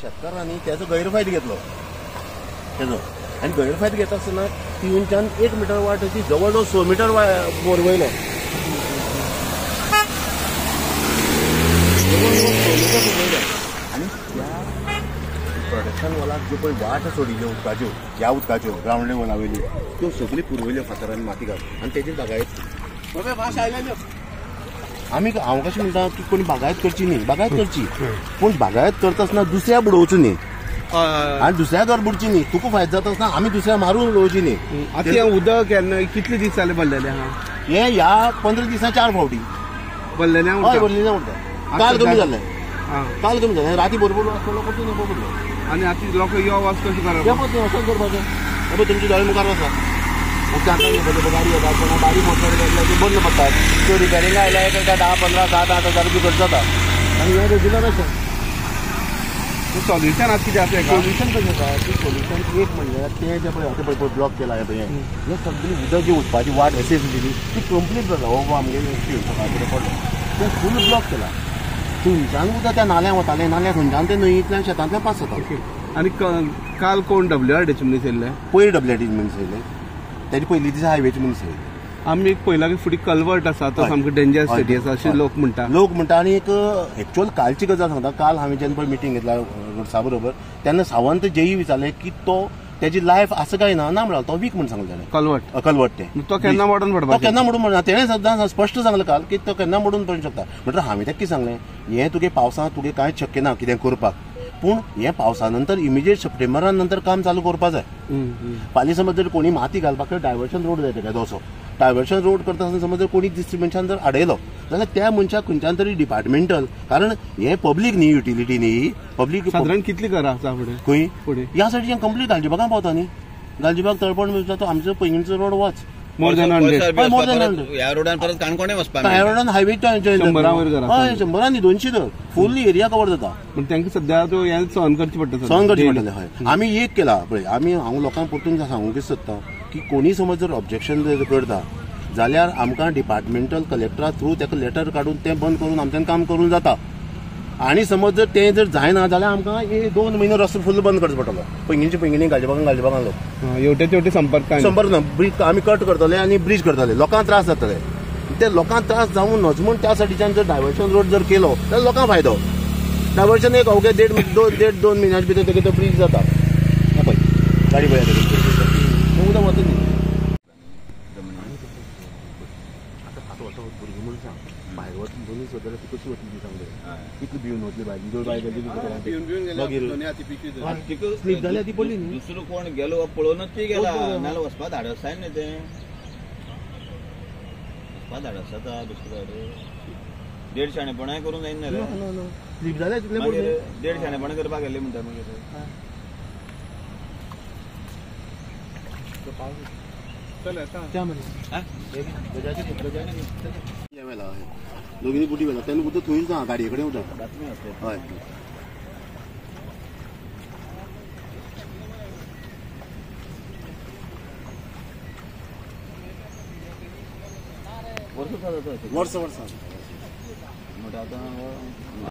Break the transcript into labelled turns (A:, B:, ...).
A: शेतकारांनी त्याचो गैरफायदो घेतलो तेजो आनी गैरफायदो घेता आसतना तिवूनच्यान 1 मिटर वाट अशी जवळ जवळ 6 मिटर बोर वयलो जवळ जवळ 6 मिटर वयलो आनी त्या प्रोडक्शन वॉलाक ज्यो पळय वाट सोडिल्ल्यो उदकाच्यो ह्या उदकाच्यो ग्रावंड लेवला वयल्यो त्यो सगळ्यो पुरवयल्यो फातर आनी माती घालून आनी तेजेर बागायत आमी हांव कशें म्हणटा की कोणी बागायत करची न्ही, बागायत करची पूण बागायत करता आसतना दुसऱ्या बुडोवचो न्ही आनी दुसऱ्या घर बुडची न्ही. तुका फायदो जाता आसतना आमी दुसऱ्या मारून उडोवची न्ही.
B: आतां हें उदक केन्ना कितले दीस जाले भरलेलें आहा
A: हें? ह्या 15 दिसां 4 फावटी
B: भरलेलें.
A: हय भरलेलें उरता. काल कमी जालें, काल कमी जालें. राती भरपूर आसलो परतून पडलो.
B: आनी आतां लोक यो वच कशें करप?
A: वचोन करपाचें पळय तुमच्या दोळे मुखार आसा. गाडी येतात कोणा बारीक मोटर ती बंद पडटात. त्यो रिपेरींग आयल्या एका 10, 15, 7, 8 हजार रुपया खर्च जाता आनी हें रेगुलर आसा.
B: सोल्युशन आतां कितें आसा?
A: सोल्युशन कशें आसा की सोल्युशन एक म्हणल्यार तें जें पळय आतां पळय ब्लॉक केला हें पळय हें सगळी उदक जी वचपाची वाट एसेस दिली ती कंप्लीट जाता. हो आमगे सकाळ फुडें पडलो तें फूल ब्लॉक केला. थंयच्यान उदक त्या नाल्यां वतालें, नाल्या थंयच्यान तें न्हंयेंतल्यान शेतांतल्यान पास जाता.
B: आनी काल कोण डब्ल्यूआरडीचे मनीस येयल्ले?
A: पयर डब्ल्यूआरडीचे मनीस येयले, तेजे पयलीं दिसा हायवेचे मनीस येयले.
B: आमी एक पळयला की फुडें कलवर्ट आसा तो सामको डेंजर स्टेटी आसा अशें लोक म्हणटा.
A: लोक म्हणटा. आनी एक एक्चुअल कालची गजाल सांगता. काल हांवें जेन्ना पळय मिटींग घेतला रोडसा बरोबर तेन्ना सावंत जेई विचारलें की तो तेजी लायफ आसा काय ना ना म्हणलो. तो वीक म्हूण सांगलें ताणें.
B: कलवर्ट
A: कलवर्ट तें
B: तो केन्ना मोडून पडपा?
A: तो केन्ना मोडून पडना. तेणें सद्दां स्पश्ट सांगलें काल की तो केन्ना मोडून पडूंक शकता. म्हणटर हांवें ताका कितें सांगलें, हें तुगे पावसांत तुगे कांयच शक्य ना कितें करपाक, पूण हें पावसा नंतर इमिजिएट सप्टेंबरा नंतर काम चालू करपा जाय. फाल्यां समज जर कोणी माती घालपाक डायवर्शन रोड जाय तेका तसो डायवर्शन रोड करता आसतना समज जर कोणी दुसऱ्या मनशान जर आडयलो जाल्यार त्या मनशाक खंयच्यान तरी डिपार्टमेंटल, कारण हें पब्लीक न्ही, युटिलिटी न्ही, पब्लीक.
B: सादारण कितली घरां आसा फुडें?
A: खंय
B: फुडें
A: ह्या सायडीच्यान कंप्लीट गालजीबागां पावता न्ही. गालजीबाग तळपण तो आमचो पैंगीणचो रोड वच
B: मोर दॅन 100.
A: More than 100.
C: ह्या रोडान परत काणकोणे वचपाक
A: ह्या रोडान हायवे हय 100 न्ही 200 तर फूल एरिया कवर जाता.
B: पूण तांकां सद्या तो हें सहन करचें पडटा.
A: सहन करचें पडटलें. हय आमी एक केला पळय, आमी हांव लोकांक परतून सांगूंक कितें सोदता की कोणी समज जर ऑब्जेक्शन जर करता जाल्यार आमकां डिपार्टमेंटल कलेक्टरा थ्रू ताका लेटर काडून तें बंद करून आमच्यान काम करून जाता. आनी समज जर तें जर जायना जाल्यार आमकां 2 म्हयने रस्तो फूल बंद करचो पडटलो. पैंगीणचे पैंगिणी गालजीबागान गालजीबागान लोक
B: हेवटे तेवटे संपर्क
A: संपर्क ना. ब्रीज आमी कट करतले आनी ब्रीज करतले, लोकांक त्रास जातले. ते लोकांक त्रास जावं नज म्हूण त्या सायडीच्यान जर डायवर्शन रोड जर केलो जाल्यार लोकांक फायदो. डायवर्शन एक अवघे 1.5 2 म्हयन्याच्या भितर तेगे तो ब्रीज जाता. पळय गाडी पळय उदक वता न्ही. भुरगीं म्हूण सांग भायर वचून मनीस वतले ती कशी वतली ती सांग कितली भिवन वतली भायर बाय गेली स्लीप जाल्या ती पडली न्ही.
C: दुसरो कोण गेलो पळोवनच ती गेला नाल्यार वचपा धाडस जाय न्ही तें. वचपा धाडस जाता दुसरो देड शाणेपणाय करूंक जायना रे.
A: स्लीप जाल्या तितलें
C: देड शाणेपणां करपाक गेल्ले म्हणटा मागीर.
A: दोगीनी बुटी व्हेला तेन्ना उदक थंयच ना गाडये कडेन उदक. हय
C: वर्सां
A: वर्सां वर्सां
C: आतां.